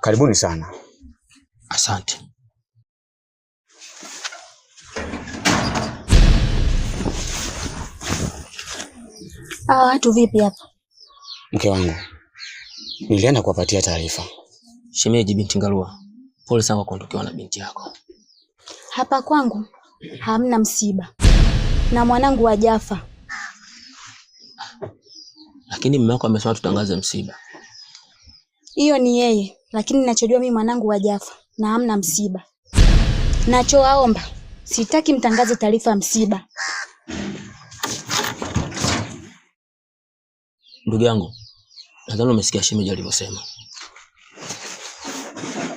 Karibuni sana. Asante. Hawa watu vipi hapa? Mke wangu, nilienda kuwapatia taarifa. Shemeji binti Ngalua, pole sana kwa kuondokewa na binti yako. Hapa kwangu hamna msiba na mwanangu hajafa. Lakini mume wako amesema tutangaze msiba. Hiyo ni yeye, lakini ninachojua mimi mwanangu hajafa na hamna msiba. Nachowaomba, sitaki mtangaze taarifa ya msiba. Ndugu yangu, nadhani umesikia shemeji alivyosema.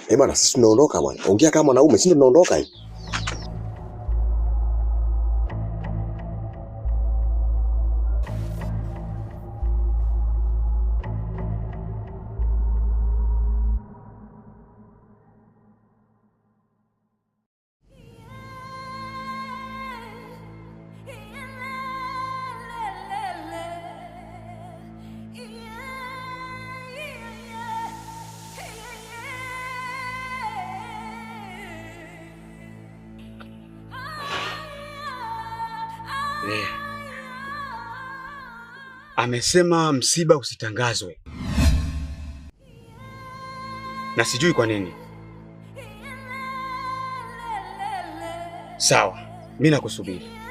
Eh, bwana sisi tunaondoka bwana. Ongea kama mwanaume, sisi ndo tunaondoka hivi. Eh. Amesema msiba usitangazwe na sijui kwa nini. Sawa, mimi nakusubiri.